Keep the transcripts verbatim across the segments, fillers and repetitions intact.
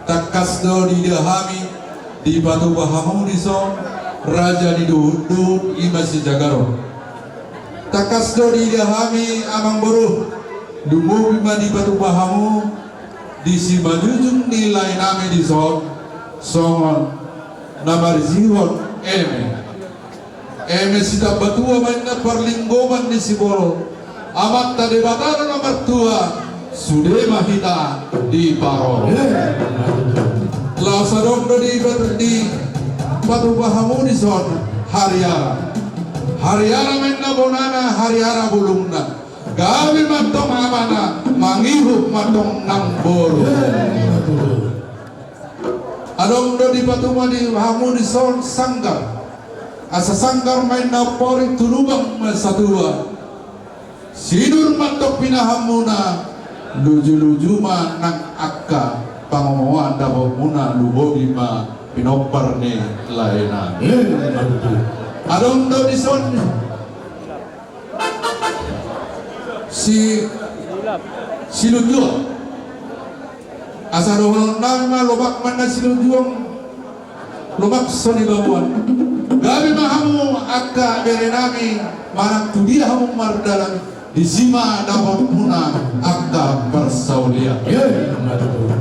Tangkas do diida hami dipatupa hamu dison raja ni duhutduhut, i ma sijagaron. Tangkas do diida hami amangboru, lumobi ma dipatupa hamu di simanjujung ni laenami dison songon na marijihon eme. Eme sitambatua ma inna parlinggoman ni siborok. Amanta Debata do na martua, sude ma hita diparorot. Laos adong do di, dipatupa hamu dison hariara. Hariara ma inna bonana, hariara bulungna. Gabe ma antong amana, mangihut ma antong nang boru. Adong do dipatupa hamu dison sanggar. Asa sanggar ma inna porik tu lubang ma satua. Sinur ma antong pinahanmuna, lujuluju ma nang angka pangomoan dapotmuna, lumobi ma pinompar ni laenami. Adong do dison si, silunjuang. Asa dohononnami ma, lomak ma inna silunjuang, lomak so nibamuan. Gabe ma hamu angka berenami, manang tu dia hamu mardalan, disi ma dapotmuna angka parsaulian.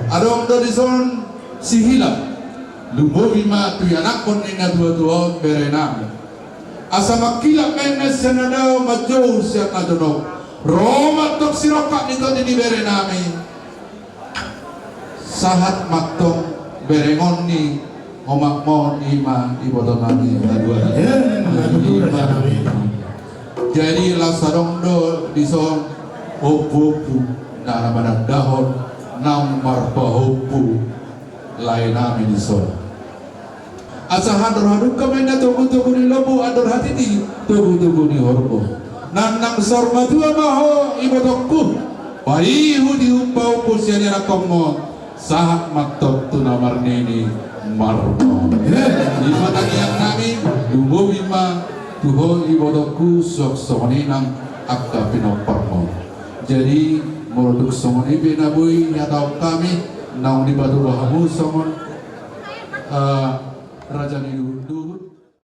Adong do dison sihilap, lumobi ma tu ianakhon ni natuatua on berenami. Asa mangkilap ma inna sian na dao, manjou sian na jonok. Ro ma antong sirongkap ni tondi ni berenami. Sahat ma antong berengon ni omakmon, i ma ibotonami haduan. Jadi laos adong do dison ompuompu na manandahon naung marpahompu laenami dison. Asa andor hadungka ma inna togutogu ni lombu, andor hatiti togutogu ni horbo. Nang nang saur matua ma ho ibotongku, paihut ihut pahompu sian ianakhonmon, sahat ma antong tu na marnini marnono. I ma tangiangnami, lumobi ma tu ho ibotongku, suang songon i nang angka pinomparmon. Jadi molo tung songon i pe na boi nihatahon hami naung dipatupa hamu songon, eh, raja ni duhutduhut,